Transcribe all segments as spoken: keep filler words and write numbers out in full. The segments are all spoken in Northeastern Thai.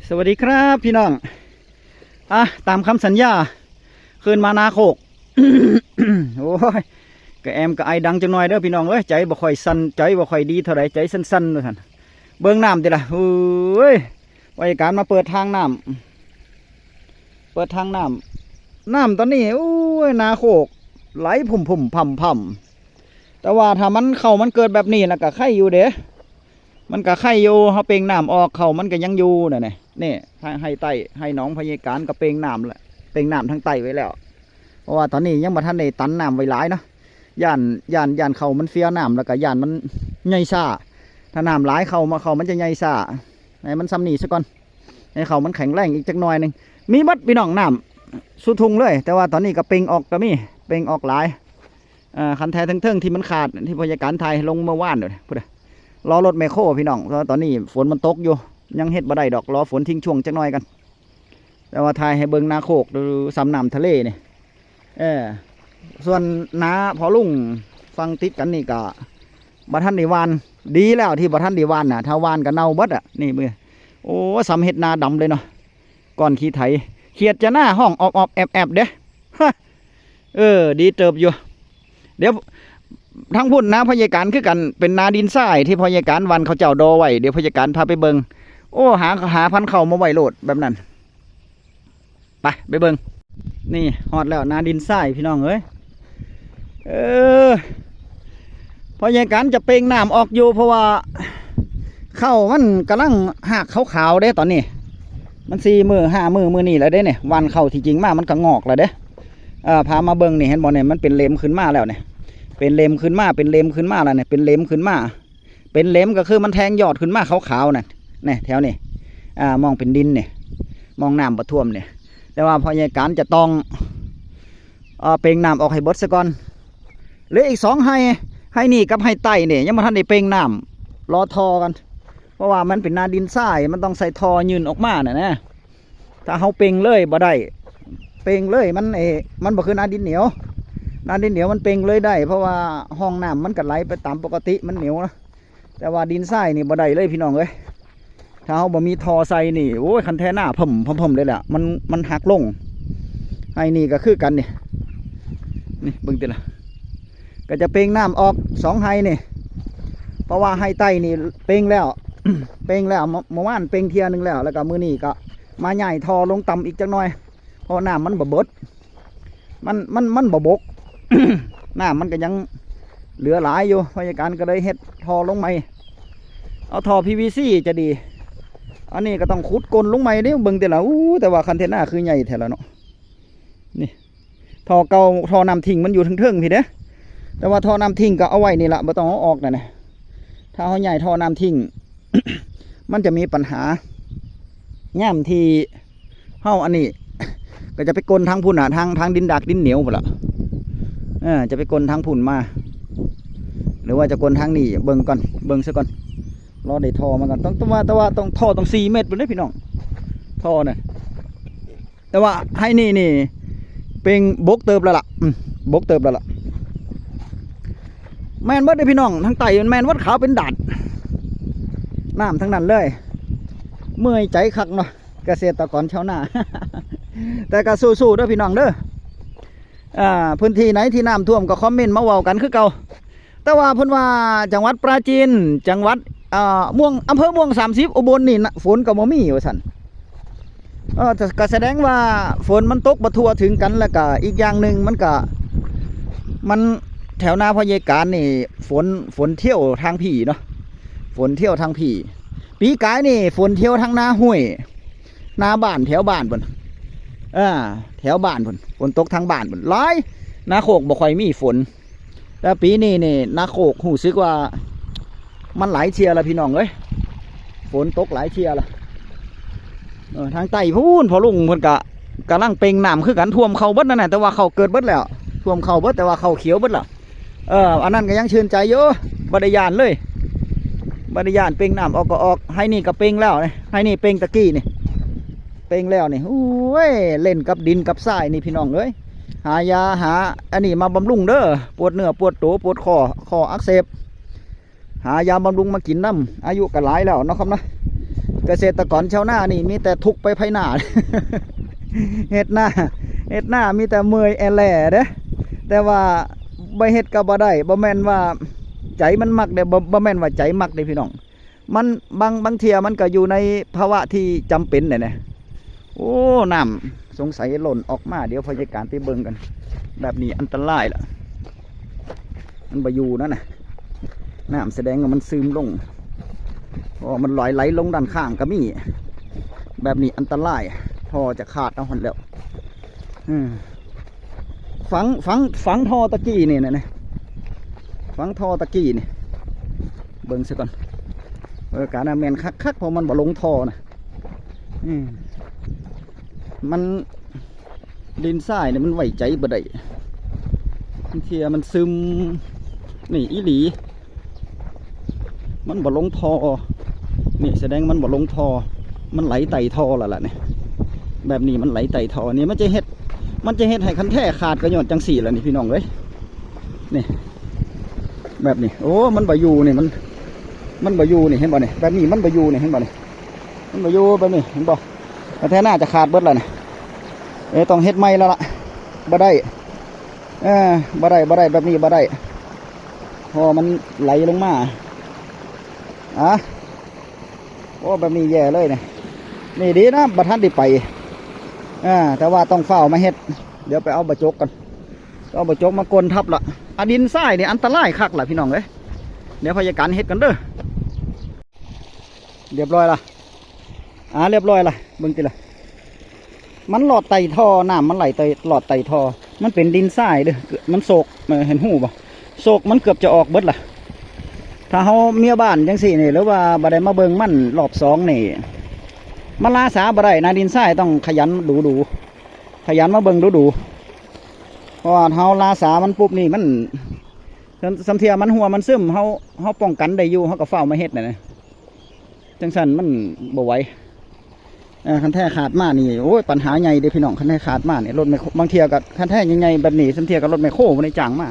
สวัสดีครับพี่น้อง อ่ะ ตามคำสัญญา คืนมานาโคก โอ้ย กะแอมกะไอดังจังหน่อยเด้อพี่น้องเอ้ย ใจบ่ค่อยสั่น ใจบ่ค่อยดีเท่าใด ใจสั่นๆว่าซั่น เบิ่งน้ำติล่ะ โอ้ย พยาการมาเปิดทางน้ำ เปิดทางน้ำ น้ำตอนนี้ โอ้ย นาโคก ไหลพุ่มๆ พ่ำๆ แต่ว่าถ้ามัน เข้ามันเกิดแบบนี้นะ กะไคอยู่เด้ มันกะไคอยู่ เฮาเป่งน้ำออก เข้ามันกะยังอยู่น่ะ นี่ นี่ ไฮ่ ไฮ่ใต้ ไฮ่หนองพยาการกะเป่งน้ำละ เป่งน้ำทางใต้ไว้แล้ว เพราะว่าตอนนี้ยังบ่ทันได้ตันน้ำไว้หลายเนาะ ย่าน ย่าน ย่านเข้ามันเฟียน้ำ แล้วกะย่านมันใหญ่ช้า ถ้าน้ำหลายเข้ามา เข้ามันจะใหญ่ช้า ให้มันส่ำนี้ซะก่อน ให้เข้ามันแข็งแรงอีกจักหน่อยหนึ่ง มีเบิดพี่น้องน้ำสู่ทุ่งเลย แต่ว่าตอนนี้กะเป่งออกกะมี เป่งออกหลาย อ่า คันแท้เทิงๆที่มันขาด ที่พยาการถ่ายลงเมื่อวานเด้อ พุ้นน่ะ รอรถแมคโครพี่น้อง เพราะว่าตอนนี้ฝนมันตกอยู่ ยังเฮ็ดบ่ได้ดอก รอฝนทิ้งช่วงจักหน่อยกัน แต่ว่าถ่ายให้เบิ่งนาโคก ดูส่ำน้ำทะเลนี่ เออ ส่วนนาพ่อลุงฝั่งติดกันนี่กะบ่ทันได้หว่าน ดีแล้วที่บ่ทันได้หว่านน่ะ ถ้าหว่านกะเน่าเบิดอะ นี่มือ โอ้ ส่ำเฮ็ดนาดำเลยเนาะ ก่อนขี้ไถ เขียดจะหน้าห้องออบๆแอบๆเด้ ฮะ เออ ดีเติบอยู่ เดี๋ยว ทางพุ้นนาพยาการคือกัน เป็นนาดินทรายที่พยาการหว่านข้าวเจ้าดอไว้ เดี๋ยวพยาการพาไปเบิ่ง โอ้ หา หาพันธุ์ข้าวมาไว้โลดแบบนั้น ไป ไปเบิ่ง นี่ฮอดแล้วนาดินทรายพี่น้องเอ้ย เออ พยาการจะเป่งน้ำออกอยู่ เพราะว่าข้าวมันกำลังหากขาวๆเด้ตอนนี้ มันสี่มื้อห้ามื้อ มื้อนี้แล้วเด้เนี่ย หว่านข้าวที่จริงมามันกะงอกแล้วเด้ เอ่อ พามาเบิ่งนี่ เห็นบ่เนี่ย มันเป็นเหลมขึ้นมาแล้วเนี่ย เป็นเหลมขึ้นมา เป็นเหลมขึ้นมาแล้วเนี่ย เป็นเหลมขึ้นมา เป็นเหลมกะคือมันแทงยอดขึ้นมาขาวๆนั่น นี่แถวนี้ อ่า มองเป็นดินเนี่ย มองน้ำบ่ท่วมเนี่ย แต่ว่าพยาการจะต้อง เอ่อ เป่งน้ำออกให้เบิดซะก่อน เหลืออีกสองไฮ่ ไฮ่นี่กับไฮ่ใต้นี่ยังบ่ทันได้เป่งน้ำ รอท่อกัน เพราะว่ามันเป็นนาดินทราย มันต้องใส่ท่อยื่นออกมาน่ะนะ ถ้าเฮาเป่งเลยบ่ได้ เป่งเลยมัน เออ มันบ่คือนาดินเหนียว นาดินเหนียวมันเป่งเลยได้ เพราะว่าห้องน้ำมันกะไหลไปตามปกติ มันเหนียวนะ แต่ว่าดินทรายนี่บ่ได้เลยพี่น้องเอ้ย ถ้าเฮาบ่มีท่อใส่นี่ โอ้ย คันแท้หน้าพ่ำพ่ำๆเลยแหละ มัน มันหักลง ไฮ่นี่กะคือกันนี่ นี่เบิ่งติล่ะ กะจะเป่งน้ำออกสองไฮ่นี่ เพราะว่าไฮ่ใต้นี่เป่งแล้ว เป่งแล้ว เมื่อ เมื่อวานเป่งเทื่อหนึ่งแล้ว แล้วกะมื้อนี้กะมาย้ายท่อลงต่ำอีกจักหน่อย เพราะน้ำมันบ่เบิด มัน มัน มันบ่บก น้ำมันกะยังเหลือหลายอยู่ พยาการกะเลยเฮ็ดท่อลงใหม่ เอาท่อ พีวีซี จะดี อันนี้กะต้องขุดก้นลงใหม่เด้ เบิ่งติล่ะ อู้ แต่ว่าคันแท้หน้าคือใหญ่แท้ละเนาะ นี่ ท่อเก่า ท่อน้ำทิ้งมันอยู่เทิงๆพี้เด้ แต่ว่าท่อน้ำทิ้งกะเอาไว้นี่ละ บ่ต้องเอาออกน่ะนะ ถ้าเฮาย้ายท่อน้ำทิ้ง มันจะมีปัญหา ยามที่เฮาอันนี้ กะจะไปก้นทางพุ้นน่ะ ทาง ทางดินดากดินเหนียวพุ้นล่ะ เออ จะไปก้นทางพุ้นมา หรือว่าจะก้นทางนี้ เบิ่งก่อน เบิ่งซะก่อน รอได้ท่อมาก่อน ต้อง แต่ว่า แต่ว่าต้องท่อต้องสี่เมตรพุ้นเด้พี่น้อง ท่อน่ะ แต่ว่าไฮ่นี่นี่ เป่งบกเติบแล้วล่ะ อืม บกเติบแล้วล่ะ แม่นเบิดเด้อพี่น้อง ทางใต้มันแม่นเบิด ขาวเป็นดาด น้ำทั้งนั้นเลย เมื่อยใจคักเนาะ เกษตรกรชาวนา แต่กะสู้ๆเด้อพี่น้องเด้อ อ่า พื้นที่ไหนที่น้ำท่วมกะคอมเมนต์มาเว้ากันคือเก่า แต่ว่าเพิ่นว่าจังหวัดปราจีน จังหวัด อ่า ม่วง อำเภอม่วงสามสิบ อุบลนี่นะ ฝนกะบ่มีว่าซั่น เออ แต่กะแสดงว่าฝนมันตกบ่ทั่วถึงกัน แล้วกะอีกอย่างหนึ่งมันกะ มันแถวนาพยาการนี่ ฝน ฝนเที่ยวทางพี้เนาะ ฝนเที่ยวทางพี้ ปีกายนี่ฝนเที่ยวทางนาห้วย นาบ้านแถวบ้านพุ้น อ่า แถวบ้านพุ้น ฝนตกทางบ้านพุ้น หลาย นาโคกบ่ค่อยมีฝน แต่ปีนี้นี่นาโคกรู้สึกว่า มันหลายเทื่อละพี่น้องเอ้ย ฝนตกหลายเทื่อละ เออ ทางใต้พุ้น พ่อลุงเพิ่นกะกำลังเป่งน้ำคือกัน ท่วมเข้าเบิดนั่นน่ะ แต่ว่าเข้าเกิดเบิดแล้ว ท่วมเข้าเบิด แต่ว่าเข้าเขียวเบิดแล้ว เออ อันนั้นกะยังชื่นใจอยู่ บ่ได้ย้านเลย บ่ได้ย้าน เป่งน้ำออกกะออก ไฮ่นี่กะเป่งแล้วนี่ ไฮ่นี่เป่งตะกี้นี่ เป่งแล้วนี่ โอ้ย เล่นกับดินกับทรายนี่พี่น้องเอ้ย หายาหาอันนี้มาบำรุงเด้อ ปวดเนื้อปวดตัว ปวดข้อ ข้ออักเสบ หายาบำรุงมากินนำ อายุกะหลายแล้วเนาะครับเนาะ เกษตรกรชาวนานี่มีแต่ทุกข์ไปไผนา เฮ็ดนา เฮ็ดนามีแต่เมื่อยแอแหล่เด้ แต่ว่าบ่เฮ็ดก็บ่ได้ บ่แม่นว่าใจมันมักเด้ บ่ บ่แม่นว่าใจมักเด้พี่น้อง มันบาง บางเทื่อมันก็อยู่ในภาวะที่จำเป็นเนี่ยนะ โอ้ น้ำสงสัยล้นออกมา เดี๋ยวพยากรณ์ไปเบิ่งกัน แบบนี้อันตรายละ มันบ่อยู่นั่นน่ะ น้ำแสดงว่ามันซึมลง เพราะว่ามันลอยไหลลงด้านข้างก็มี แบบนี้อันตราย ท่อจะขาดเอาหั่นแล้ว อืม ฝัง ฝัง ฝังท่อตะกี้นี่นะเนี่ย ฝังท่อตะกี้นี่ เบิ่งซะก่อน เออ กะน่าแม่นคักๆ เพราะมันบ่ลงท่อนะ อืม มัน ดินทรายเนี่ยมันไว้ใจบ่ได้ บางเทื่อมันซึม นี่อีหลี มันบ่ลงท่อ นี่แสดงมันบ่ลงท่อ มันไหลไต่ท่อแล้วล่ะเนี่ย แบบนี้มันไหลไต่ท่อ นี่มันจะเฮ็ด มันจะเฮ็ดให้คันแท้ขาดก็ย้อนจังซี่ล่ะนี่พี่น้องเอ้ย นี่ แบบนี้ โอ้ มันบ่อยู่นี่ มัน มันบ่อยู่นี่ เห็นบ่นี่ แบบนี้มันบ่อยู่นี่ เห็นบ่นี่ มันบ่อยู่แบบนี้ เห็นบ่ คันแท้น่าจะขาดเบิดแล้วนี่ เอ้ย ต้องเฮ็ดใหม่แล้วล่ะ บ่ได้ เออ บ่ได้ บ่ได้ แบบนี้บ่ได้ เพราะมันไหลลงมา อ่ะ โอ้ แบบนี้แย่เลยเนี่ย นี่ดีนะ บ่ทันได้ไป อ่า แต่ว่าต้องฟ้าวมาเฮ็ด เดี๋ยวไปเอาบ่จกก่อน เอาบ่จกมากลนทับละ อ่ะ ดินทรายนี่อันตรายคักล่ะพี่น้องเอ้ย เดี๋ยวพยากรณ์เฮ็ดกันเด้อ เรียบร้อยละ อ่า เรียบร้อยละ เบิ่งติละ มันลอดไต่ท่อ น้ำมันไหลไต่ ลอดไต่ท่อ มันเป็นดินทรายเด้อ มันโศก เอ่อ เห็นฮู้บ่ โศกมันเกือบจะออกเบิดล่ะ ถ้าเฮาเมียบ้านจังซี่นี่ หรือว่าบ่ได้มาเบิ่งมันรอบสองนี่ มันลาสาบ่ได้นะ ดินทรายต้องขยันดูดู ขยันมาเบิ่งดูดู เพราะว่าเฮาลาสามันปุ๊บนี่มัน ส่ำ ส่ำเทื่อมันหัวมันซึม เฮา เฮาป้องกันได้อยู่ เฮาก็ฟ้าวมาเฮ็ดน่ะนะ จังซั่นมันบ่ไหว เอ่อ คันแท้ขาดมานี่ โอ้ย ปัญหาใหญ่เด้พี่น้อง คันแท้ขาดมานี่ รถแมคโคร บางเทื่อก็คันแท้ใหญ่ๆแบบนี้ ส่ำเทื่อก็รถแมคโครบ่ได้จ้างมา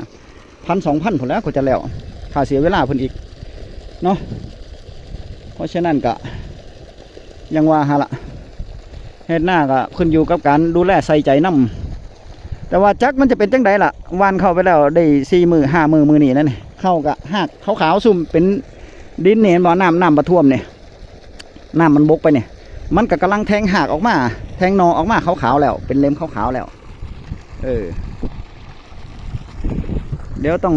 พันสองพันพุ้นแหล้ว ก็จะแล้ว ค่าเสียเวลาเพิ่นอีก เนาะ เพราะฉะนั้นก็ ยังว่าหั่นละ เฮ็ดนาก็ขึ้นอยู่กับการดูแลใส่ใจนำ แต่ว่าจักมันจะเป็นจังใดล่ะ หว่านเข้าไปแล้วได้สี่มื้อห้ามื้อ มื้อนี้นั่นนี่ เข้าก็ฮากขาวๆ ซุ่มเป็นดินนี่ เห็นบ่ น้ำ น้ำบ่ท่วมนี่ น้ำมันบกไปนี่ มันก็กำลังแทงฮากออกมา แทงหน่อออกมาขาวๆแล้ว เป็นเล็มขาวๆแล้ว เออ เดี๋ยวต้อง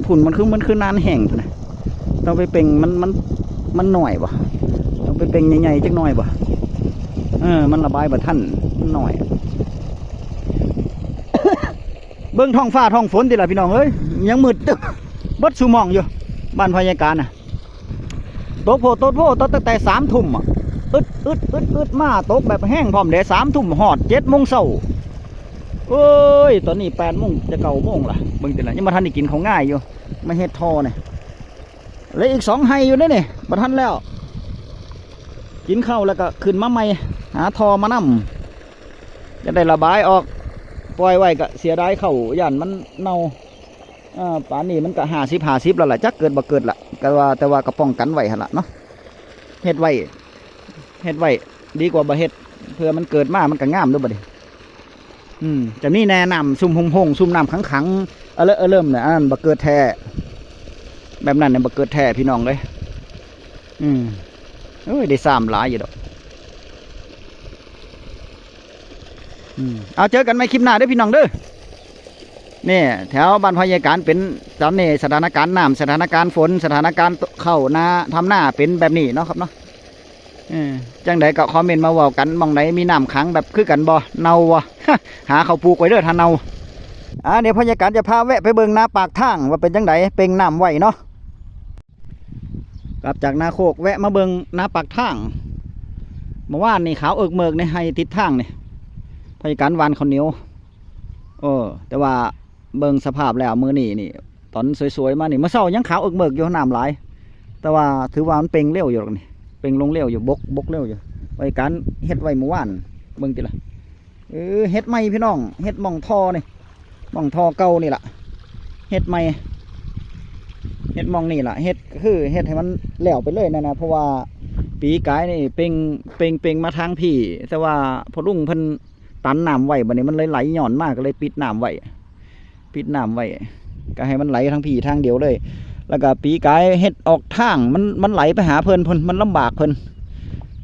พุ้นมันคือ มันคือนานแห้งพุ้นนะ ต้องไปเป่งมัน มัน มันหน่อยบ่ ต้องไปเป่งใหญ่ๆจักหน่อยบ่ เออ มันระบายบ่ทัน มันหน่อย เบิ่งท้องฟ้าท้องฝนติล่ะพี่น้องเอ้ย ยังมืดตึ๊บ เบิดซุหม่องอยู่ บ้านพยากรณ์น่ะ ตกโพดตกโพดตกตั้งแต่สามทุ่มอะ อึดอึดอึดอึดมา ตกแบบแฮงพร้อมเด้ สามทุ่มฮอดเจ็ดโมงเช้า เอ้ย ตอนนี้แปดโมงจะเก้าโมงล่ะ เบิ่งติล่ะ ยังบ่ทันได้กินข้าวง่ายอยู่ มาเฮ็ดท่อนี่ เหลืออีกสองไฮ่อยู่เด้นี่ บ่ทันแล้ว กินข้าวแล้วก็ขึ้นมาใหม่ หาท่อมานำ จะได้ระบายออก ปล่อยไว้ก็เสียดายข้าว ย้านมันเน่า อ่า ป่านนี้มันก็ห้าสิบห้าสิบแล้วล่ะ จักเกิดบ่เกิดล่ะ ก็ว่า แต่ว่าก็ป้องกันไว้หั่นล่ะเนาะ เฮ็ดไว้ เฮ็ดไว้ ดีกว่าบ่เฮ็ด เผื่อมันเกิดมามันก็งามเด้อบัดนี้ อืม จะมีแน่น้ำซุ่มหงๆ ซุ่มน้ำขังๆ เออเลอะเออเริ่มเนี่ย อันนั้นบ่เกิดแท้ แบบนั้นเนี่ยบ่เกิดแท้พี่น้องเอ้ย อืม เอ้ย ได้ซ้ำหลายอยู่ดอก อืม เอาเจอกันใหม่คลิปหน้าเด้อพี่น้องเด้อ นี่ แถวบ้านพยากรณ์เป็น ตอนนี้สถานการณ์น้ำ สถานการณ์ฝน สถานการณ์เข้านา ทำนาเป็นแบบนี้เนาะครับเนาะ เออ จังใดก็คอมเมนต์มาเว้ากัน หม่องใดมีน้ำขังแบบคือกันบ่ เน่าบ่ หาข้าวปลูกไว้เด้อถ้าเน่า อ่า เดี๋ยวพยากรณ์จะพาแวะไปเบิ่งนาปากทางว่าเป็นจังใด เป่งน้ำไว้เนาะ กลับจากนาโคกแวะมาเบิ่งนาปากทาง เมื่อวานนี่ขาวเอิกเมิกในไฮ่ติดทางนี่ พยากรณ์หว่านข้าวเหนียว เออ แต่ว่าเบิ่งสภาพแล้วมื้อนี้นี่ ตอนสวยๆมานี่ มื้อเช้ายังขาวเอิกเมิกอยู่ น้ำหลาย แต่ว่าถือว่ามันเป่งเร็วอยู่ดอกนี่ เป่งลงเร็วอยู่ บก บกเร็วอยู่ พยากรณ์เฮ็ดไว้เมื่อวาน เบิ่งติล่ะ เออ เฮ็ดใหม่พี่น้อง เฮ็ดหม่องท่อนี่ หม่องท่อเก่านี่ล่ะ เฮ็ดใหม่ เฮ็ดหม่องนี่ล่ะ เฮ็ด คือเฮ็ดให้มันแล้วไปเลยนะนะ เพราะว่า ปีกายนี่เป่ง เป่ง เป่งมาทางพี้ แต่ว่าพ่อลุงเพิ่นตันน้ำไว้ บัดนี้มันเลยไหลย้อนมา ก็เลยปิดน้ำไว้ ปิดน้ำไว้ ก็ให้มันไหลทางพี้ทางเดียวเลย แล้วก็ปีกายเฮ็ดออกทาง มัน มันไหลไปหาเพิ่น เพิ่น มันลำบากเพิ่น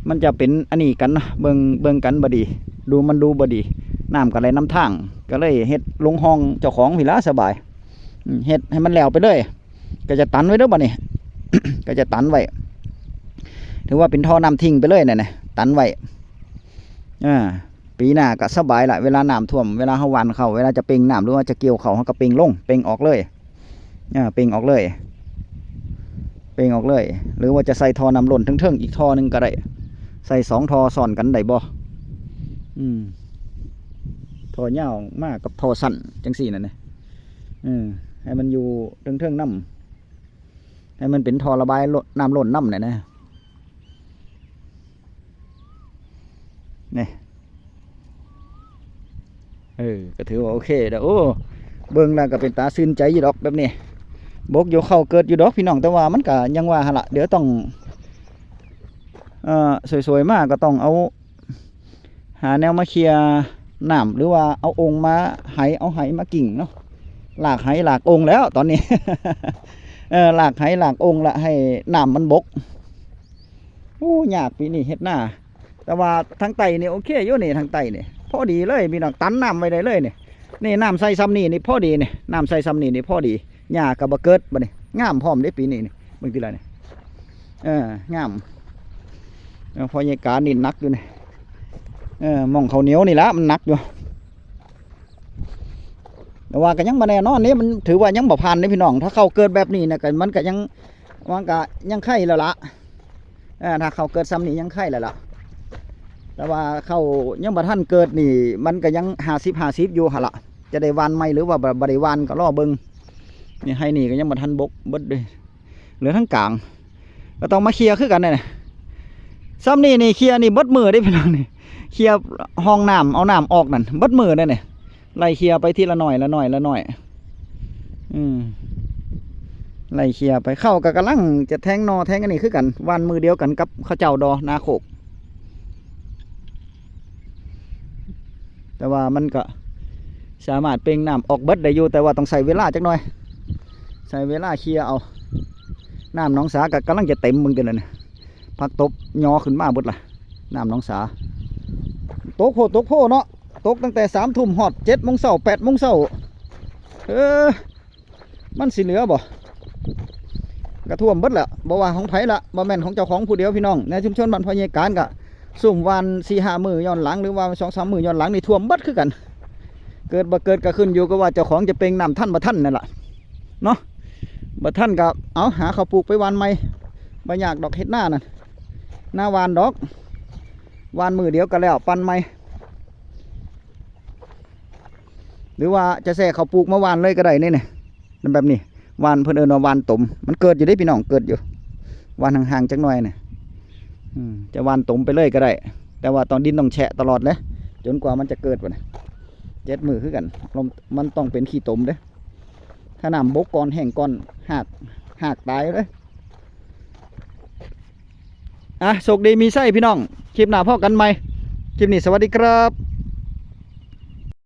มันจะเป็นอันนี้กันนะ เบิ่ง เบิ่งกันบ่ดี ดูมันดูบ่ดี น้ำก็ไหลนำทาง ก็เลยเฮ็ดลงห้องเจ้าของพี้ละสบาย อืม เฮ็ดให้มันแล้วไปเลย ก็จะตันไว้เด้อบัดนี้ ก็จะตันไว้ ถือว่าเป็นท่อน้ำทิ้งไปเลยนั่นนะ ตันไว้ อ่า ปีหน้าก็สบายละ เวลาน้ำท่วม เวลาเฮาหว่านข้าว เวลาจะเป่งน้ำ หรือว่าจะเกี่ยวข้าว เฮาก็เป่งลง เป่งออกเลย อ่า เป่งออกเลย เป่งออกเลย หรือว่าจะใส่ท่อน้ำล้นเทิงๆ อีกท่อหนึ่งก็ได้ ใส่สองท่อซ้อนกันได้บ่ อืม ท่อยาวมากับท่อสั้นจังซี่นั่นนะ เออ ให้มันอยู่เทิงๆนำ ให้มันเป็นท่อระบายล้น น้ำล้นนำเนี่ยนะ นี่ เออ ก็ถือว่าโอเคแล้ว โอ้ เบิ่งแล้วก็เป็นตาซื่นใจอยู่ดอกแบบนี้ บกอยู่ ข้าวเกิดอยู่ดอกพี่น้อง แต่ว่ามันก็ยังว่าหั่นละ เดี๋ยวต้อง เอ่อ สวยๆมาก็ต้องเอา หาแนวมาเคลียร์น้ำ หรือว่าเอาโอ่งมาไห เอาไหมากิ่งเนาะ ลากไหลากโอ่งแล้วตอนนี้ เออ ลากไหลากโอ่งละ ให้น้ำมันบก โอ้ ยากปีนี้เฮ็ดนา แต่ว่าทางใต้นี่โอเคอยู่นี่ ทางใต้นี่ พอดีเลยพี่น้อง ตันน้ำไว้ได้เลยนี่ นี่น้ำใส่ซ้ำนี่นี่พอดีนี่ น้ำใส่ซ้ำนี่นี่พอดี หญ้าก็บ่เกิดบัดนี้ งามพร้อมเด้ปีนี้นี่ เบิ่งติล่ะนี่ เออ งาม เออ พ่อใหญ่กานี่หนักอยู่นี่ เออ หม่องข้าวเหนียวนี่ละมันหนักอยู่ แต่ว่าก็ยังบ่แน่นอนนี่ มันถือว่ายังบ่ผ่านเด้พี่น้อง ถ้าข้าวเกิดแบบนี้นะ ก็มันก็ยัง มันก็ยังไข่แล้วละ เออ ถ้าข้าวเกิดซ้ำนี่ยังไข่แล้วละ แต่ว่าข้าวยังบ่ทันเกิดนี่ มันก็ยังห้าสิบห้าสิบอยู่หั่นละ จะได้หว่านใหม่หรือว่าบ่ บ่ได้หว่านก็รอเบิ่ง นี่ไหนี่ก็ยังบ่ทันบกเบิดเลย เหลือทั้งกลาง ก็ต้องมาเคลียร์คือกันนั่นน่ะ ซ้ำนี่นี่เคลียร์นี่เบิดมื้อเด้พี่น้องนี่ เคลียร์ห้องน้ำ เอาน้ำออกนั่น เบิดมื้อเด้นี่ ไล่เคลียร์ไปทีละหน่อยละหน่อยละหน่อย อืม ไล่เคลียร์ไป ข้าวก็กำลังจะแทงหน่อแทงอันนี้คือกัน หว่านมื้อเดียวกันกับเขาเจ้าดอนาโคก แต่ว่ามันก็สามารถเป่งน้ำออกเบิดได้อยู่ แต่ว่าต้องใช้เวลาจักหน่อย ใช้เวลาเคลียร์เอา น้ำหนองสาก็กำลังจะเต็ม เบิ่งติล่ะนี่ ผักตบยอขึ้นมาเบิดละ น้ำหนองสา ตกโพดตกโพเนาะ ตกตั้งแต่สามทุ่มฮอดเจ็ดโมงเช้า แปดโมงเช้า เออ มันสิเหลือบ่ ก็ท่วมเบิดละ บ่ว่าของไผละ บ่แม่นของเจ้าของผู้เดียวพี่น้อง ในชุมชนบ้านพ่อใหญ่กานก็ ซุมหว่านสี่ห้ามื้อย้อนหลัง หรือว่าสองสามมื้อย้อนหลังนี่ท่วมเบิดคือกัน เกิดบ่เกิดก็ขึ้นอยู่กับว่าเจ้าของจะเป่งน้ำทันบ่ทันนั่นล่ะ เนาะ บ่ทันก็เอาหาข้าวปลูกไปหว่านใหม่ บ่ยากดอกเฮ็ดนานั่น นาหว่านดอก หว่านมื้อเดียวก็แล้ว ปั่นใหม่ หรือว่าจะแซ่ข้าวปลูกมาหว่านเลยก็ได้นี่ นี่ นั่นแบบนี้ หว่าน เพิ่นเอิ้นว่าหว่านตม มันเกิดอยู่เด้พี่น้อง เกิดอยู่ หว่านห่างๆจักหน่อยนี่ อืม จะหว่านตมไปเลยก็ได้ แต่ว่าต้อง ดินต้องแฉะตลอดเลย จนกว่ามันจะเกิดบัดนี้ เจ็ดมื้อคือกัน ลม มันต้องเป็นขี้ตมเด้ ถ้าน้ำบกก่อนแห้งก่อน หาก หากตายเลย อ่ะ โชคดีมีชัยพี่น้อง คลิปหน้าพ้อกันใหม่ คลิปนี้สวัสดีครับ